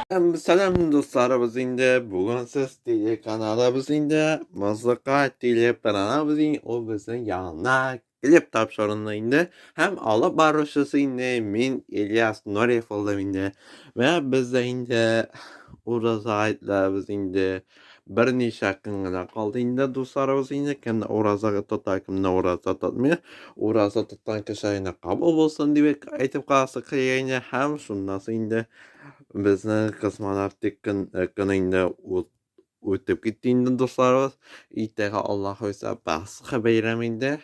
Сәлам, дусларыбыз инде. Бүген сез телеканалыбыз инде, музыка телеканалыбыз инде, ул безнең яңа клип тапшырынды инде. Һәм алып баручысы инде мин Ильяс Нуриев булдым инде. Вә бездә инде ураза айларыбыз инде берничә көн генә калды инде, дусларыбыз инде. Кемне ураза тота, кемне ураза тотмый. Ураза тоткан кеше инде кабул булсын дип әйтеп каласы килә инде. Һәм шуннан соң инде безнең космонавтик көн, көн инде үтеп китте инде, дусларыбыз. Иртәгә Аллаһ боерса Пасха бәйрәме инде.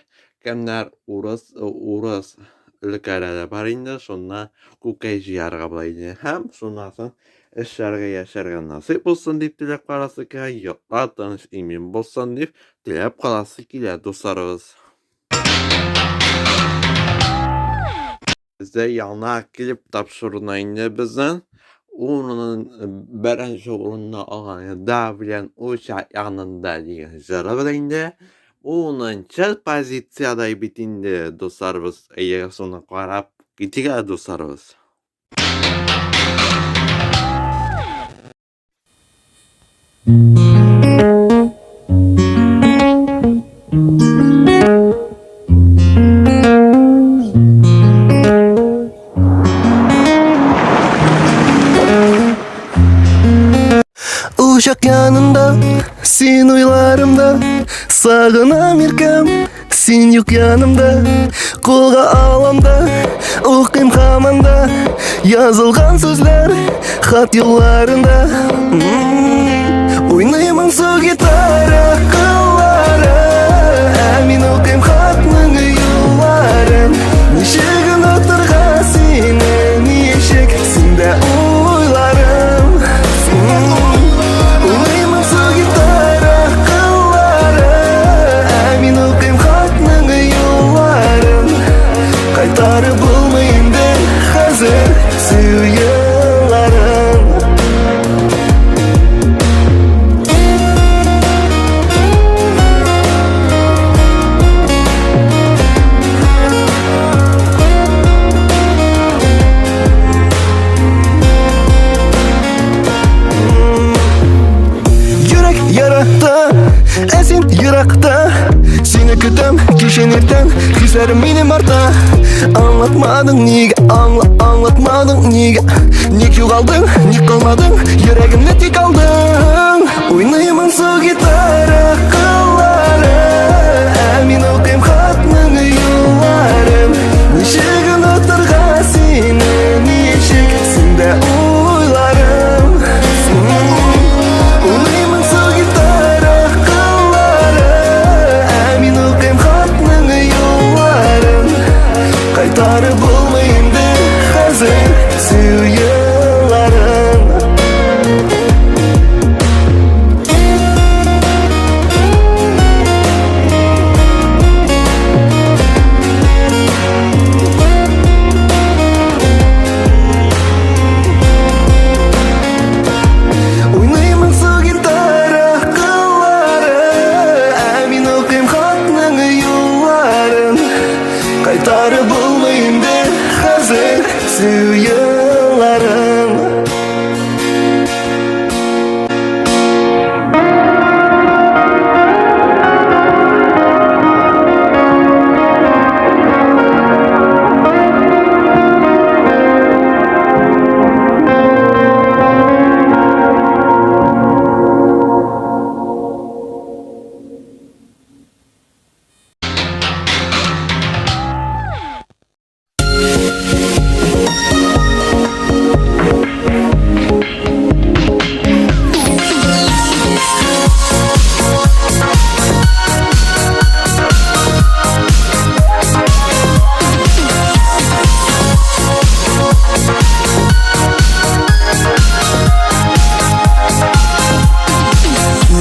Кемнәр урыс, урыс өлкәләре бар инде, шунда күкәй җыярга була инде. Һәм шуннан соң эшләргә, яшәргә насыйп булсын дип теләп каласы килә, йортлар тыныч, имин булсын дип теләп каласы килә, дусларыбыз. Бездә яңа клип тапшыруына инде безнең урынын беренче урынны алган Да белән Уча янында дигән җыры белән инде унынчы позициядә бит инде, дусларыбыз. Әйдәгез шуны карап китик әле, дусларыбыз. Учак янында, син уйларымда, сагынам иркәм, син юк янымда. Кулга алам да, укыйм һаман да, язылган сүзләр хат юлларында. Уйныймын су гитара кыллары, ә мин укыйм хатның юлларын. Ничек онытырга сине, ничек синдә уйларым. Уйныймын су гитара кыллары, ә мин укыйм хатның юлларын. Кайтарып булмый инде хәзер сөю елларын. Йөрәк ярата, ә син еракта. Сине көтәм кичен иртән, хисләрем минем арта. Аңлатмадың нигә, аңла, аңлатмадың нигә. Ник югалдың, ник калмадың, йөрәгемне тик алдың. Уйныймын су гитара кыллары, ә мин укыйм хатның юлларын. Ничек онытырга сине, ничек синдә уйларым. Уйныймын су гитара кыллары, ә мин укыйм хатның юлларын. Кайтарып булмый инде хәзер сөю елларын. Уйныймын су гитара кыллары, ә мин укыйм хатның юлларын. Кайтарып булмый инде хәзер сөю елларын.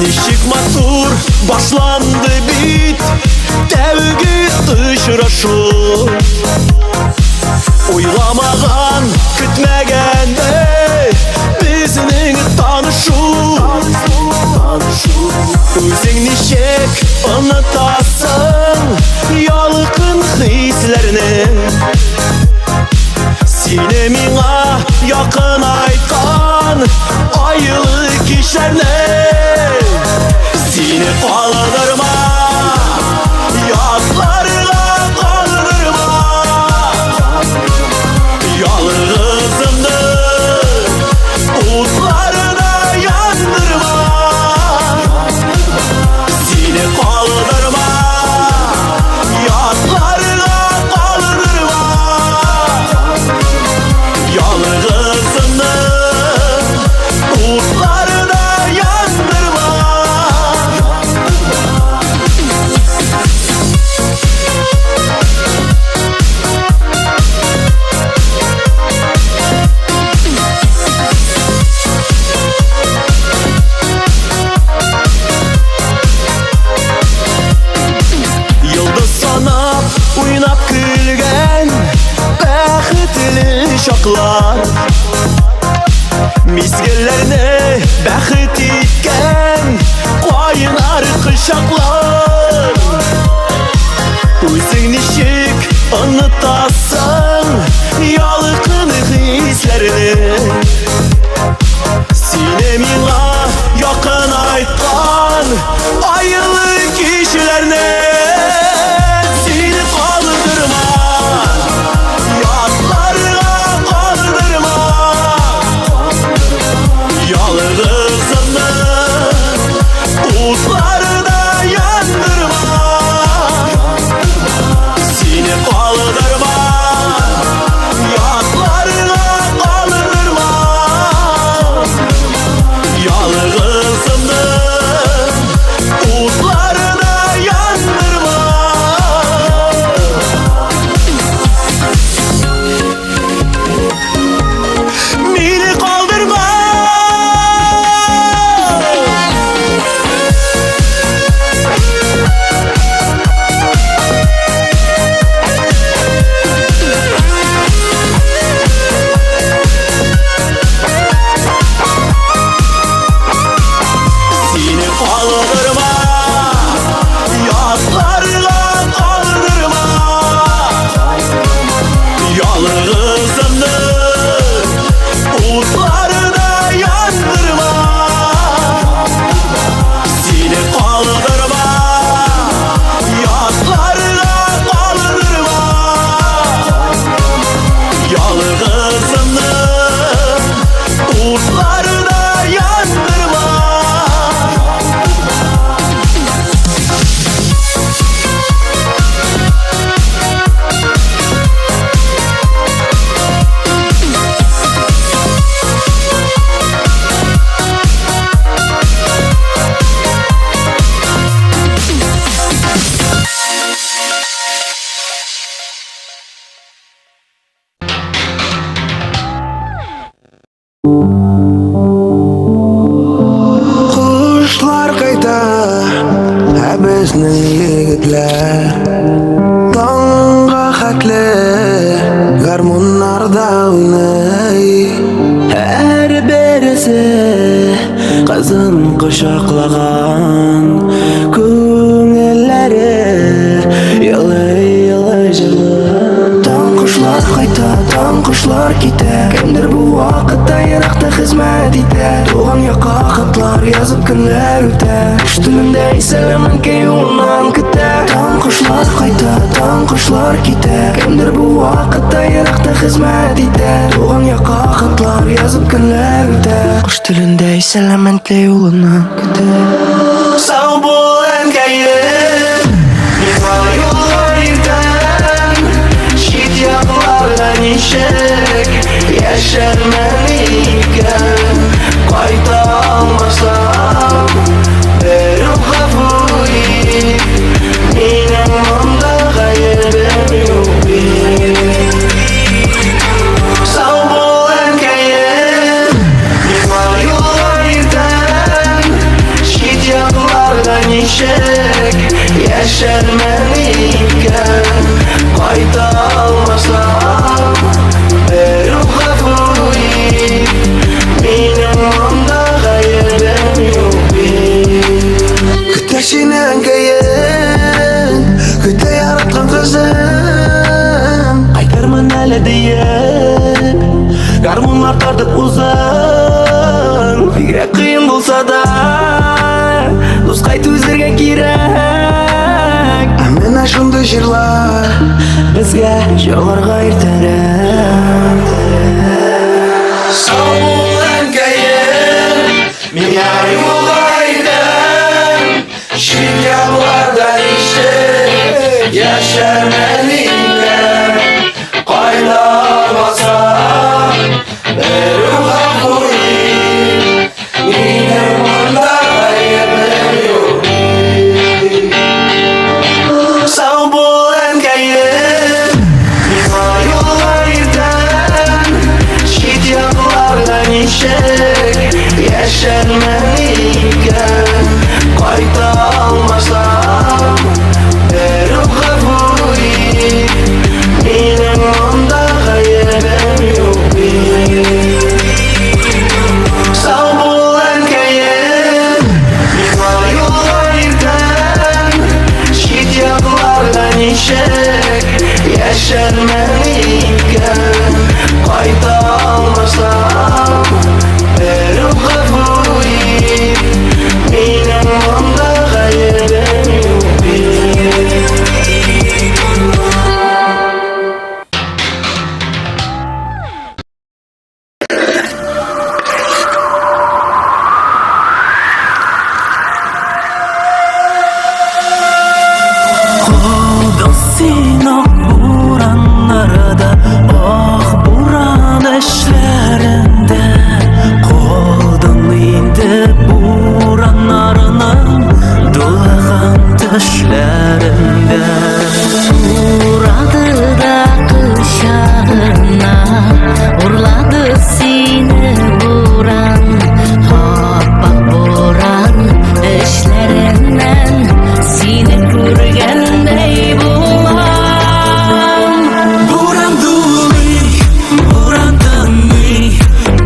Ничек матур башланды бит тәүге очрашу. Уйламаган, көтмәгәндә безнең танышу. Үзең ничек онытасың ялкын хисләрне? Сине миңа якынайткан Айлы кичләрне. Сине калдырма, ятларга калдырма. Ялгызымны утларда яндырма. Сине калдырма, ятларга калдырма. Ялгызымны утларда яндырма. Йолдыз санап, уйнап көлгән бәхетле чаклар. Мизгелләрне бәхет иткән кайнар кочаклар. Үзең ничек онытасың ялкын хисләрне? Сине миңа якынайткан айлы кичләрне. Сине калдырма, ятларга калдырма. Ялгызымны утларда яндырма. Сине калдырма, ятларга калдырма. Ялгызымны утларда яндырма. Мине калдырма. Сине калдырма, ятларга калдырма. Ялгызымны утларда яндырма. Сине калдырма, ятларга калдырма. Ялгызымны утларда яндырма. Кошлар кайта, ә безнең егетләр таңга хәтле гармуннарда уйный. Һәрберсе кызын кочаклаган, күңелләре елый-елый җырлый. Таң кошлар кайта, таң кошлар китә. Кемдер бу вакытта еракта хезмәт итә. Туган якка хатлар язып көннәр үтә. Кош телендә сәлам әнкәй юлыннан көтә. Таң кошлар кайта, таң кошлар китә. Кемдер бу вакытта еракта хезмәт итә. Туган якка хатлар язып көннәр үтә. Кош телендә сәлам әнкәй юлыннан көтә. Сау бул, әнкәем, миңа юлга иртән. Чит якларда ничек яшәрмен икән? Кайта алмасам, берүк гафу ит. Минем монда гаебем юк бит. Сау бул, әнкәем, миңа юлга иртән. Чит якларда ничек яшәрмен икән? Кайта алмасам, берүк гафу ит. Минем монда гаебем юк бит. Көтә сине әнкәем, көтә яраткан кызым. Кайтырмын әле диеп, гармуннар тартып узып. Бигрәк кыен булса да, дускай, түзәргә кирәк. Ә менә шундый җырлар безгә җырларга иртәрәк. Сау бул, әнкәем, миңа юлга иртән. Чит якларда ничек яшәрмен икән? Кайда алмасам, бер үк гафу ит. Минем монда гаебем юк. Сау бул, әнкәем, миңа юлга иртән. Чит якларда ничек яшәрмен икән? Кайта алмасам, бер үк гафу ит. Минем монда гаебем юк бит. Сау бул, әнкәем, миңа юлга иртән. Чит якларда ничек яшәрмен икән? Кайта алмасам, бер үк гафу ит. Минем монда гаебем юк бит. Калдың син ак бураннарда, ак буран эшләрендә. Калдың инде бураннарның дулаган төшләрендә. Урады да кочагына, урлады сине буран, ап-ак буран эчләреннән сине күргәндәй булам. Буран дулый, буран тынмый,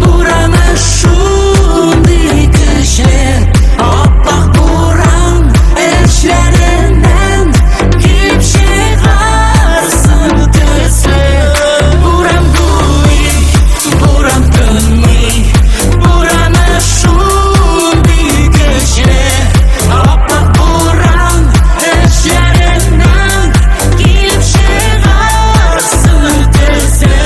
бураны шундый көчле, ап-ак буран эчләреннән килеп чыгарсың төсле. Буран дулый, буран тынмый, бураны шундый көчле, ап-ак буран эчләреннән килеп чыгарсың төсле.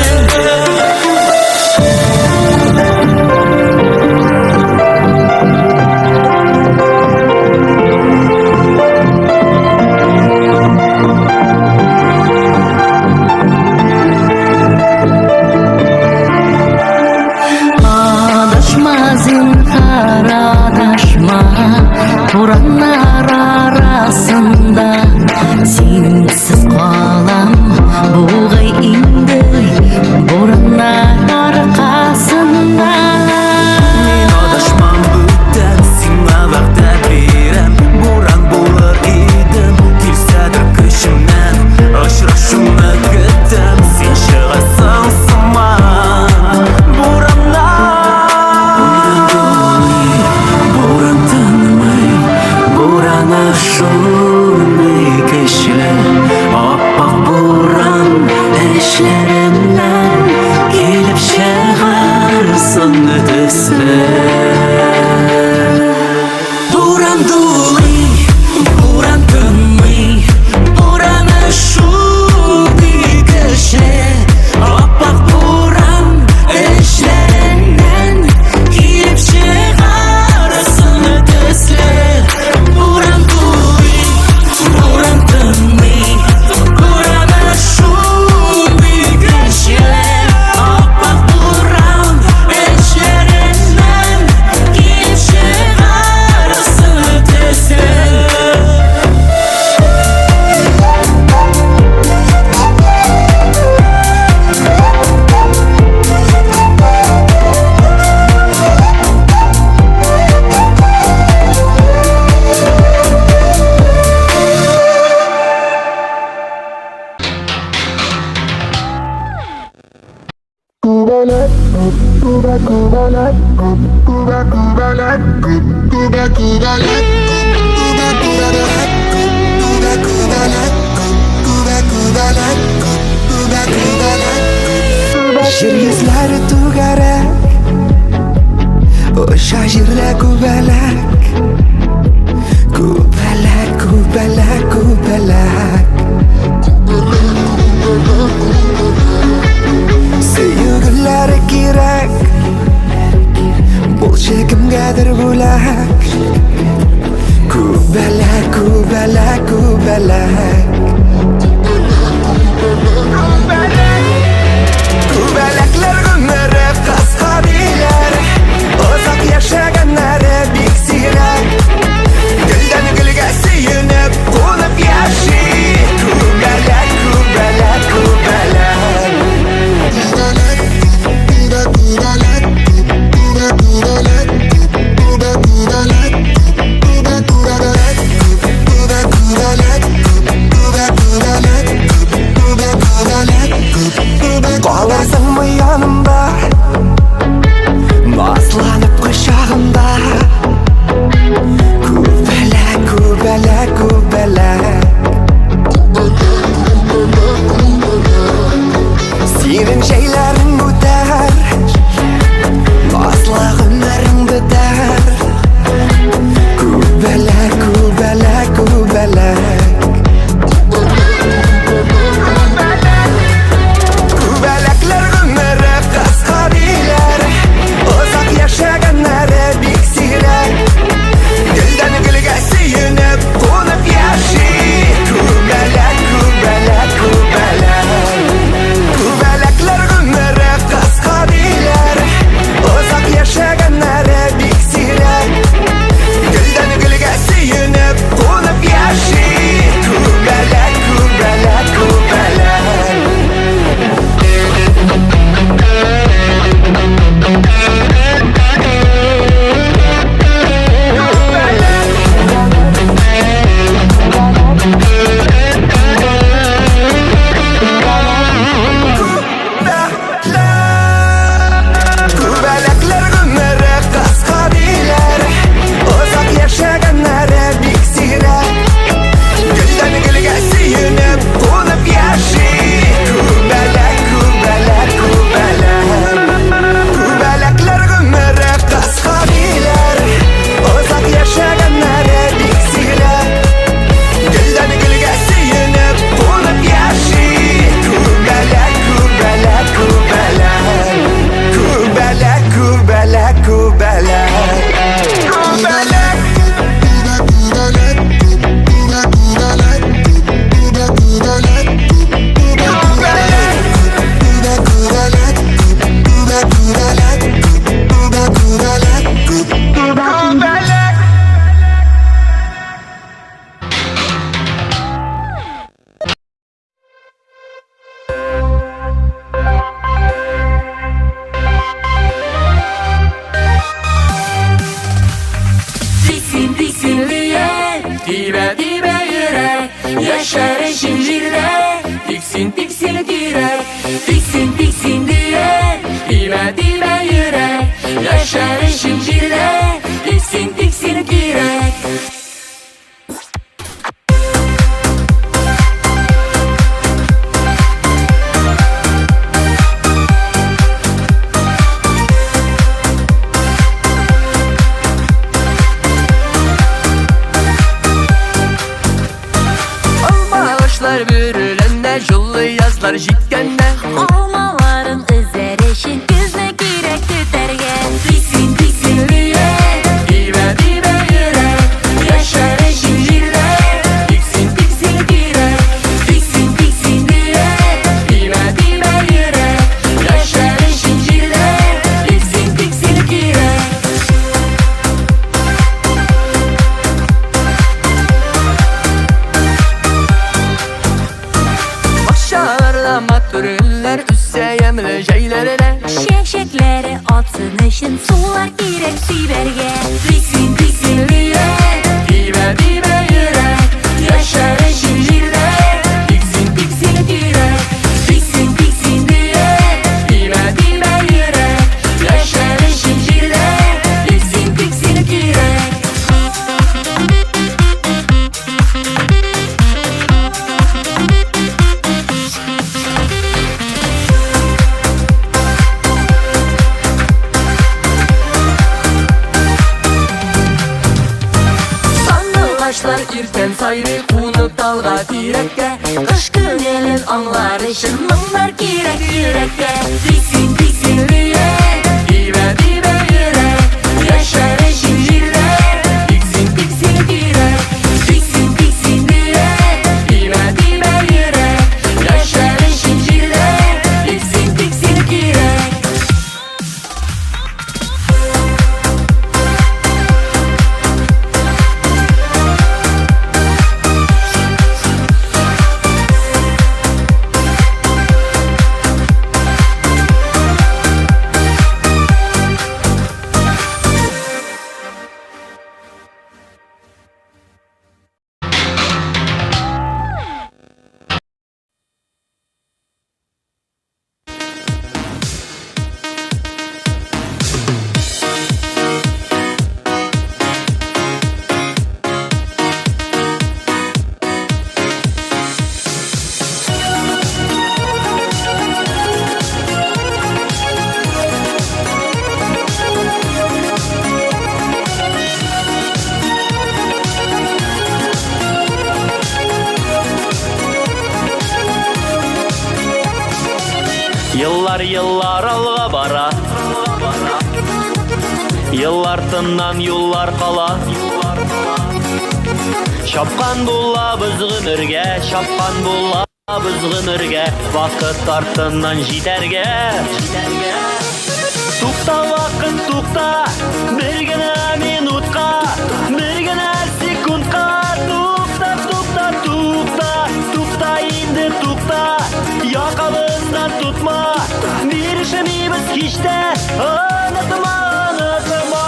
Адашма, зинһар, адашма, бураннар арасында синсез калам бугай инде бураннар аркасында. Мин адашмам бүтән, сиңа вәгъдә бирәм. Буран булыр идем, килсәдер көчемнән. Очрашуны көтәм, син чыгасың сыман бураннан. Буран дулый, буран тынмый, бураны шундый көчле, ап-ак буран эчләреннән килеп чыгарсың төсле. Буран дулый, буран тынмый, бураны шундый көчле, ап-ак буран эчләреннән килеп чыгарсың төсле. Буран дулый, буран тынмый, бураны шундый көчле, ап-ак буран эчләреннән килеп чыгарсың төсле. Җир йөзләре түгәрәк. Оча җирдә күбәләк. Күбәләк, күбәләк, күбәләк. Сөю гөлләре кирәк. Булчы кемгәдер бүләк. Күбәләк, күбәләк, күбәләк. Күбәләкләр гомере кыска диләр. Озак яшәгәннәре бик сирәк. Гөлдән гөлгә сөенеп, кунып яши. Күбәләк, күбәләк, күбәләк. Калырсыңмы янымда, Назланып кочагымда. Күбәләк, күбәләк, күбәләк. Синең җәйләрең үтәр, Назлы гомерең бетәр. Күбәләк, күбәләк, күбәләк. Күбәләкләр гомере кыска диләр. Озак яшәгәннәре бик сирәк. Гөлдән гөлгә сөенеп, кунып яши. Күбәләк, күбәләк, күбәләк. Күбәләкләр гомере кыска диләр. Озак яшәгәннәре бик сирәк. Гөлдән гөлгә сөенеп, кунып яши. Күбәләк, күбәләк, күбәләк. Күбәләкләр гомере кыска диләр. Озак яшәгәннәре бик сирәк. Гөлдән гөлгә сөенеп, кунып яши. Күбәләк, күбәләк, күбәләк. Күбәләкләр гомере кыска диләр. Озак яшәгәннәре бик сирәк. Гөлдән гөлгә сөенеп, кунып яши. Күбәләк, күбәләк, күбәләк. Күбәләк, күбәләк, күбәләк. Күбәләк. Күбәләк. Тиксин, тиксин лиек, тибә, тибә йөрәк, Яшәр өчен җирдә, тиксин, тиксин кирәк. Тиксин, тиксин лиек, тибә, тибә йөрәк, Яшәр өчен җирдә, тиксин, тиксин кирәк. Алмагачлар бөреләнә, җылы язлар җиткәндә. Алмаларын өзәр өчен көзне кирәк көтәргә. Тиксин, тиксин лиек, тибә, тибә йөрәк, Яшәр өчен җирдә, тиксин, тиксин кирәк. Тиксин, тиксин лиек, тибә, тибә йөрәк, Яшәр өчен җирдә, тиксин, тиксин кирәк. Бакчаларда матур гөлләр үсә ямьле җәйләрдә. Чәчәкләре атсын өчен сулар кирәк сибәргә. Тиксин, тиксин лиек, тибә, тибә йөрәк, Яшәр өчен җирдә, тиксин, тиксин кирәк. Тиксин, тиксин лиек, тибә, тибә йөрәк, Яшәр өчен җирдә, тиксин, тиксин кирәк. Иртән сайрый кунып талга тирәккә. Кыш күңелен аңлар өчен моңнар кирәк йөрәккә. Тик син, тик син дия, тибә, тибә йөрәк. Яшәр өчен җирдә тик син, тик син кирәк. Тик син, тик син дия, тибә, тибә йөрәк. Яшәр өчен җирдә тик син, тик син кирәк. Еллар, еллар алга бара. Еллар тыннан юллар кала. Чапкан булабыз гомергә, чапкан булабыз гомергә, вакыт артыннан җитәргә. Тукта, вакыт, тукта, бер генә минутка, бер генә секундка. Тукта, тукта, тукта, тукта инде, тукта. Якабыздан тотма, бирешмибез һич тә, онытма, онытма.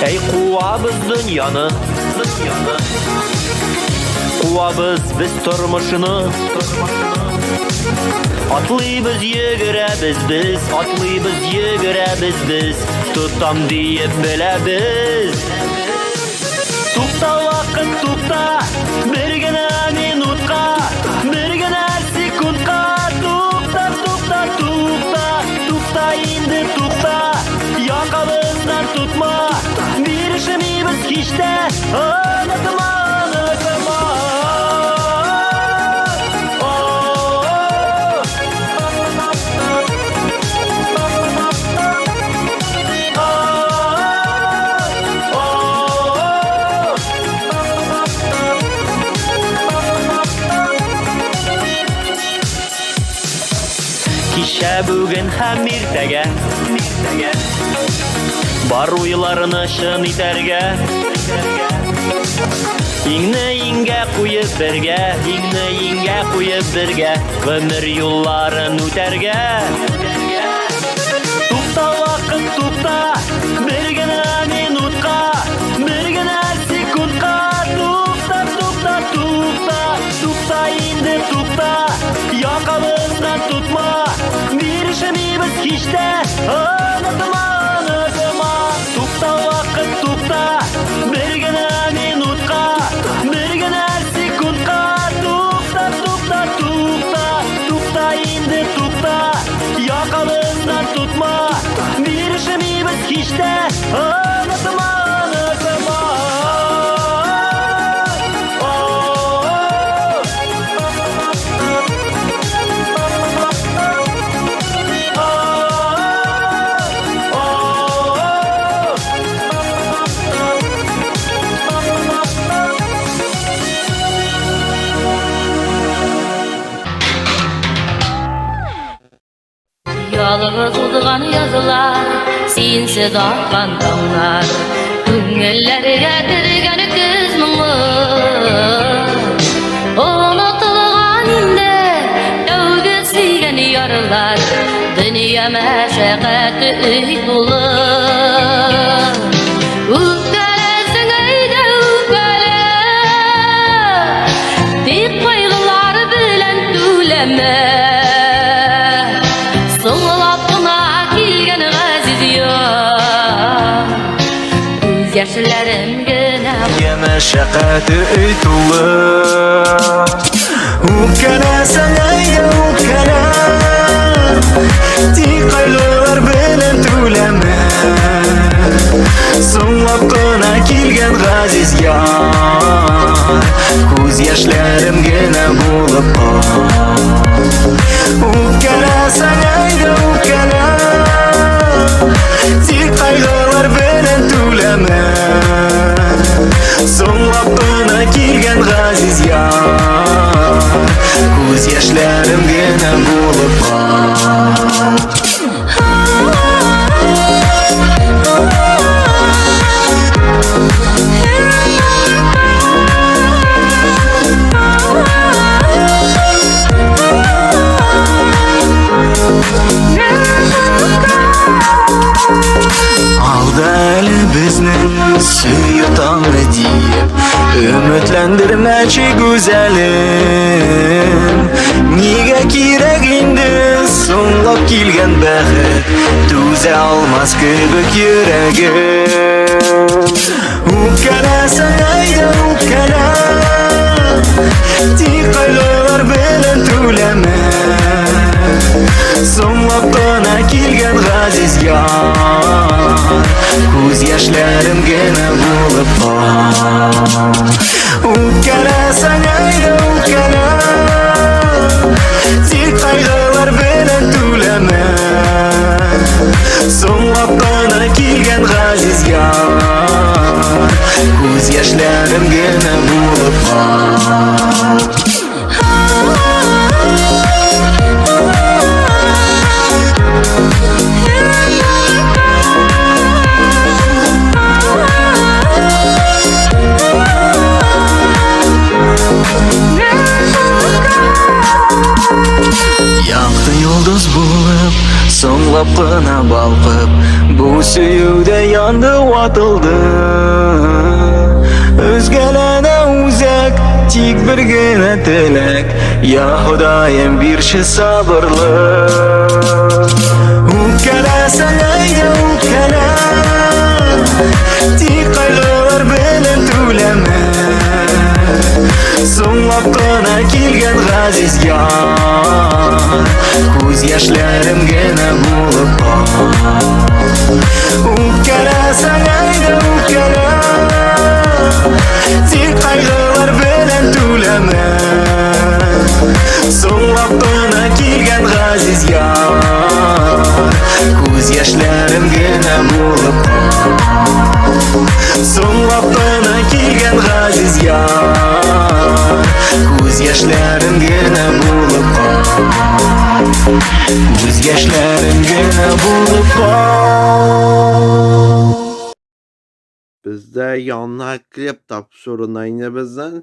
Әй, куабыз дөньяны, куабыз без тормышны. Атлыйбыз, йөгерәбез без, атлыйбыз, йөгерәбез без, тотам диеп беләбез. Тукта, вакыт, тукта, бер генә минутка, бер генә секундка. Тукта, тукта, тукта, тукта инде, тукта. Якабыздан тотма, бирешмибез һич тә, онытма, онытма. Кичә, бүген һәм иртәгә бар уйларны чын итәргә. Иңне иңгә куеп бергә, иңне иңгә куеп бергә, гомер юлларын үтәргә. Тукта, вакыт, тукта, бер генә минутка, бер генә секундка. Тукта, тукта, тукта, тукта инде, тукта. Якабыздан тотма, бирешмибез һич тә, онытма, онытма. Тукта, вакыт, тукта, бер генә минутка, бер генә секундка. Тукта, тукта, тукта, тукта инде, тукта. Якабыздан тотма, бирешмибез һич тә, онытма, онытма. Ялгыз узган язлар, синсез аткан таңнар, күңелләргә кергән көз моңы. Онытылган инде тәүге сөйгән ярлар, дөнья мәшәкате өй тулы. Үпкәләсең әйдә үпкәлә, тик кайгылар белән түләмә. Соңлап кына килгән газиз яр, күз яшьләрем Шәфкате өй тулы. Үпкәләсәң әйдә үпкәлә, тик кайгылар белән түләмә. Соңлап кына килгән газиз яр, күз яшьләрем генә булып кал. Үпкәләсәң әйдә үпкәлә, тик кайгылар белән түләмә. Соңлап кына килгән газиз яр, күз яшьләрем генә булып кал. Алда әле безнең сөю таңы диеп, өметләндермәче гүзәлем. Нигә кирәк инде соңлап килгән бәхет, түзә алмас кебек йөрәгем. Үпкәләсәң әйдә үпкәлә, тик кайгылар белән түләмә. Соңлап кына килгән газиз яр, күз яшьләрем генә булып кал. Үпкәләсәң әйдә үпкәлә, тик кайгылар белән түләмә. Соңлап кына килгән газиз яр, күз яшьләрем генә булып кал. Якты йолдыз булып, соңлап кына балкып, бу сөюдә янды, ватылды. Өзгәләнә үзәк, тик бер генә теләк, я Ходаем, бирче сабырлык. Үпкәләсәң әйдә үпкәлә, тик кайгылар белән түләмә. Соңлап кына килгән газиз яр, күз яшьләрем генә булып кал. Үпкәләсәң әйдә үпкәлә, тик кайгылар белән түләмә. Соңлап кына килгән газиз яр, күз яшьләрем генә булып кал. Соңлап кына килгән газиз яр, күз яшьләрем генә булып кал. Күз яшьләрем генә булып кал. Бездә яңа клип тапшыруына инде безнең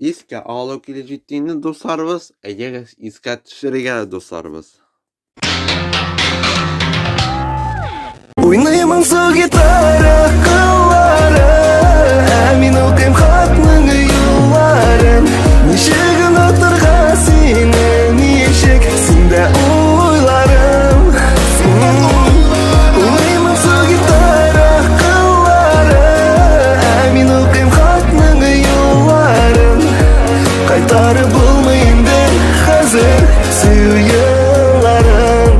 искә алу килеп җитте инде, дусларыбыз. Әйдәгез, искә төшерергә, дусларыбыз. Уйный моңсу гитара кыллары, ә мин укыйм хатның юлларын. Ничек онытырга сине, ничек синдә уйларым. Уйный моңсу гитара кыллары, ә мин укыйм хатның юлларын. Кайтарып булмый инде хәзер сөю елларын.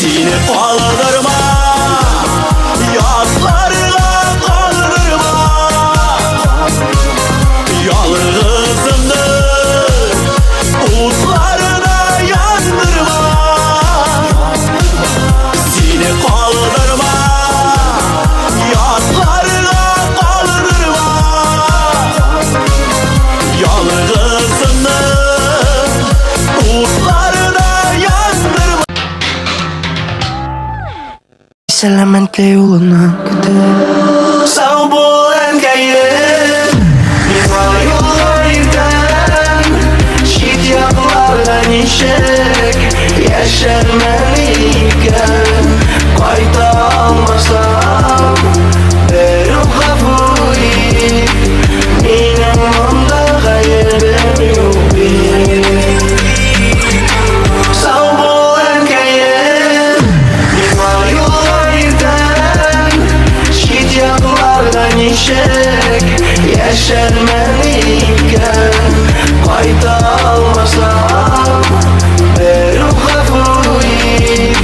Сине калдырма, ятларга калдырма. Ялгызымны утларда яндырма. Сине калдырма, ятларга калдырма. Ялгызымны утларда яндырма. Сәлам әнкәй юлыннан көтеп. Сау бул, әнкәем, миңа юлга иртән. Чит якларда ничек яшәрмен икән? Кайта алмасам, бер үк гафу ит. Минем монда гаебем юк бит. Сау бул, әнкәем, миңа Яшәрмен икән Кайта алмасам Бер үк гафу ит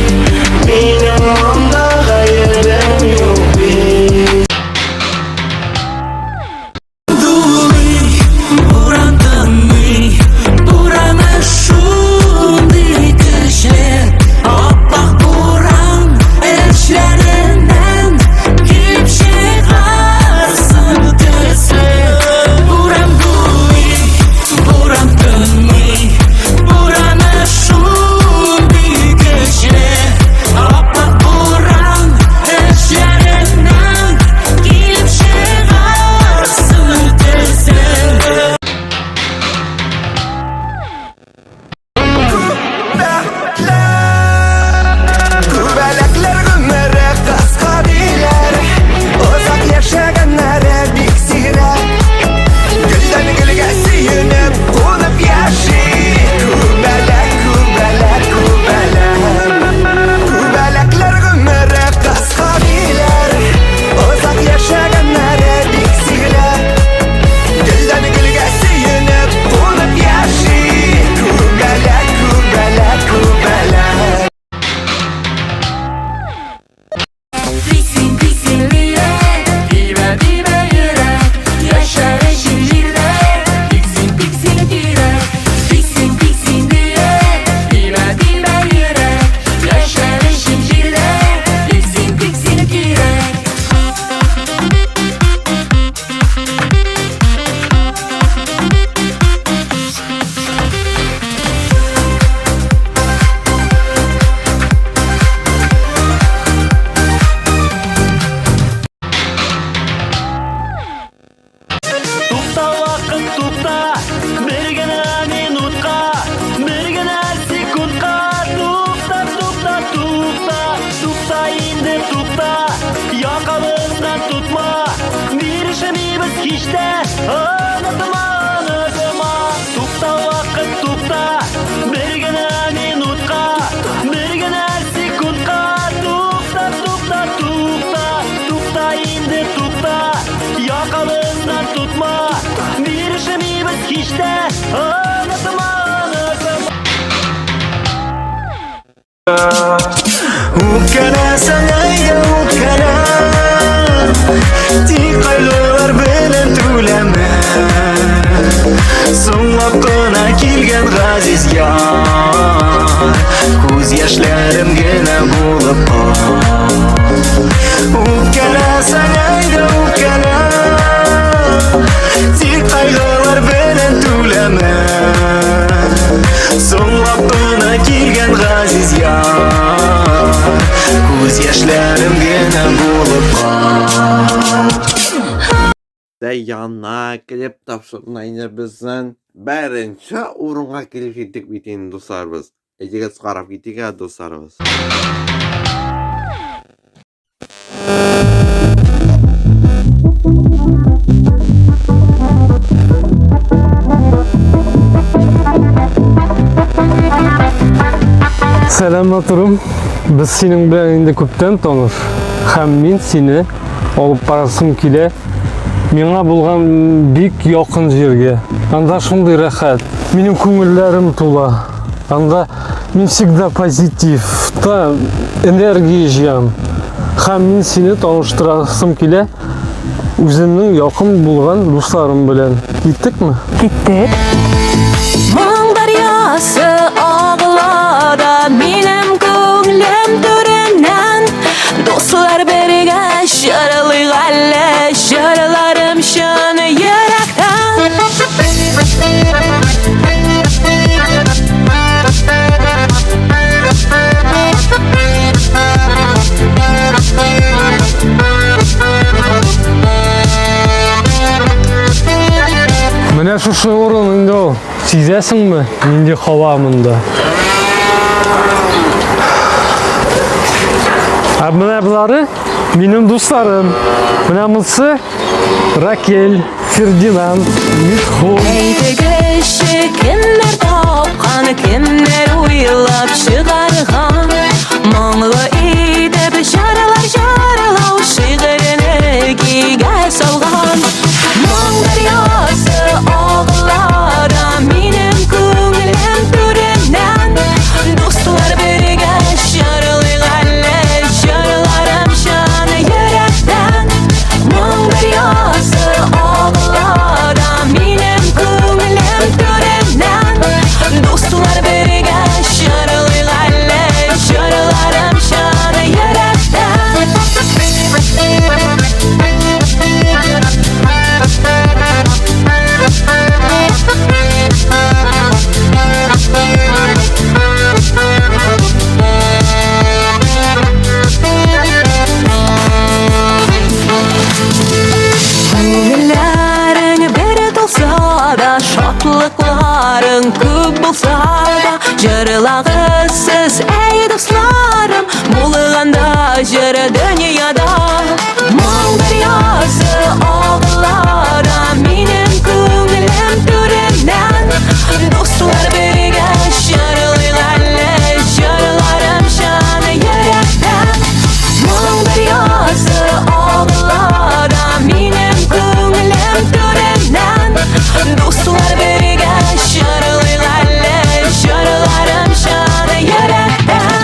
Минем монда гаебем юк бит. Дулый, буран тынмый, бураны шундый көчле, аппак буран эчләреннән килеп чыгарсың төсле. Буран дулый, буран тынмый, бураны шундый көчле, аппак буран эчләреннән килеп чыгарсың төсле. Күбәләкләр гомере кыска диләр, Озак яшәгәннәре бик сирәк. Гөлдән гөлгә сөенеп кунып яши. Күбәләк, күбәләк, күбәләк. Күбәләкләр гомере кыска диләр, Озак яшәгәннәре бик сирәк. Гөлдән гөлгә сөенеп кунып яши. Күбәләк, күбәләк, күбәләк. Тик син, тик син йөрәк, тибә, тибә йөрәк, Яшәр өчен җирдә, тик син, тик син кирәк. Тик син, тик син йөрәк, тибә, тибә йөрәк, Яшәр өчен җирдә, тик син, тик син кирәк. Тукта, вакыт, тукта, бер генә минутка, бер генә секундка. Тукта, тукта, тукта, тукта инде, тукта. Якабыздан тотма, бирешмибез һич тә. Онытма, онытма. Тукта, вакыт, тукта, бер генә минутка, бер генә секундка. Тукта, тукта, тукта, тукта инде, тукта. Якабыздан тотма, бирешмибез һич тә. Онытма, онытма. Үпкәләсәң әйдә үпкәлә, Тик кайгылар белән түләмә. Соңлап кына килгән газиз яр, Күз яшьләрем генә булып кал. Үпкәләсәң әйдә үпкәлә, Тик кайгылар белән түләмә. Соңлап кына килгән газиз яр, Күз яшьләрем генә булып кал. Дә яна килеп тапшырма инде безнең беренче урынга килеп җиттек бит инде, дусларыбыз. Әйдәгез карап китик ә, дусларыбыз. Сәлам, матурым. Без синең белән инде күптән таныш. Һәм мин сине алып барасым килә. Миңа булган бик якын җиргә. Анда шундый рәхәт. Минем күңелләрем тула. Анда мин всегда позитивта, энергия җыям. Һәм мин сине таныштырасым килә үземнең якын булган дусларым белән. Киттекме? Киттек. Моң дәрьясы агыла да минем күңлем түреннән. Дуслар бергә җырлыйк әле, җырларым чын йөрәктән. Менә шушы урын инде ул. Сизәсеңме, нинди һава монда? Ә менә болары минем дусларым. Менә монысы Ракель, Фердинанд, Митхун. Әйдегезче, кемнәр тапкан, кемнәр уйлап чыгарган? Моңлы итеп җырлар җырлау шигырьне көйгә салган. Моң дәрьясы Җырларың күп булса да, җырлагыз сез, әй дусларым, булганда җыр дөньяда. Моң дәрьясы агыла да минем күңелем түреннән. Дуслар бергә җырлыйк әле, җырларым чын йөрәктән. Моң дәрьясы агыла да минем күңелем түреннән. Дуслар бергә җырлыйк әле, җырларым чын йөрәктән.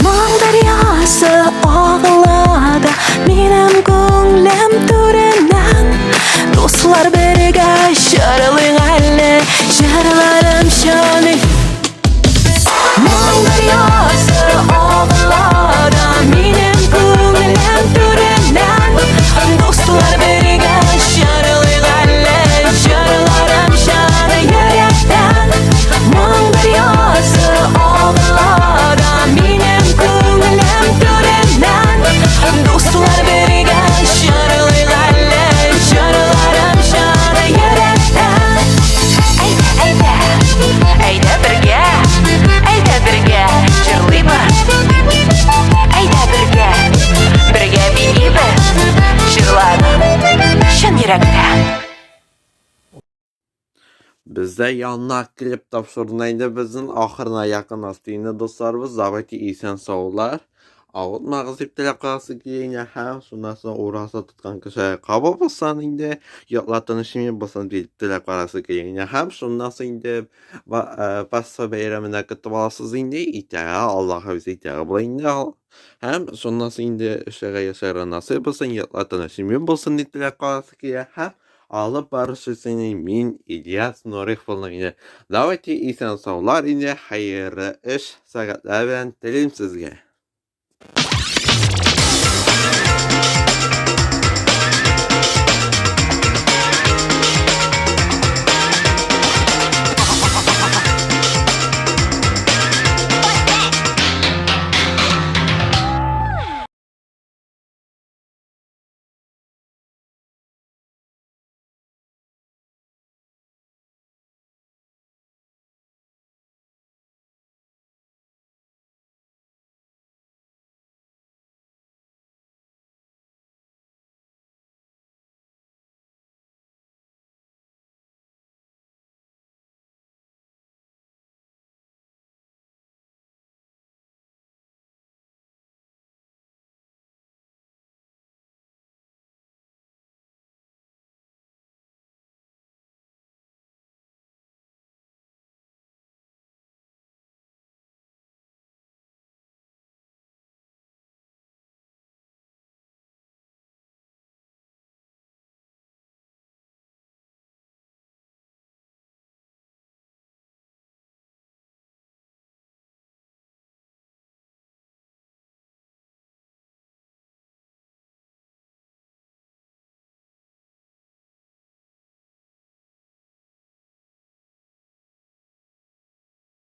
Моң дәрьясы агыла да минем күңелем түреннән. Дуслар бергә җырлыйк әле, җырларым чын. Моң дәрьясы агыла да минем күңелем түреннән. Дуслар бергә җырлыйк әле, җырларым чын йөрәктән. Моң дәрьясы агыла да минем күңелем түреннән. Дуслар бергә җырлыйк әле, җырларым чын йөрәктән. Әйдә, әйдә, әйдә бергә, әйдә бергә җырлыйбыз. Әйдә бергә, бергә биибез. Җырларым чын йөрәктән. Бездә яңа клип тапшырына инде безнең ахырына якынлашты инде дусларыбыз. Давайте исән саулар. Авыртмагыз дип теләп каласы килә инде һәм шуннан соң ураза тоткан кеше кабул булсын инде, йоклар тыныч булсын дип теләп каласы килә инде һәм шуннан соң инде Пасха бәйрәменә көтеп аласыз инде, итәгә Аллаһы үзе итәгә була инде. Һәм шуннан соң инде эшләргә яшәргә насыйп булсын, йоклар тыныч булсын дип теләп каласы килә һәм алып баручы сине мин Ильяс Нурих булдым инде. Давайте исән саулар инде, хәерле эш сәгатьләре белән телим сезгә.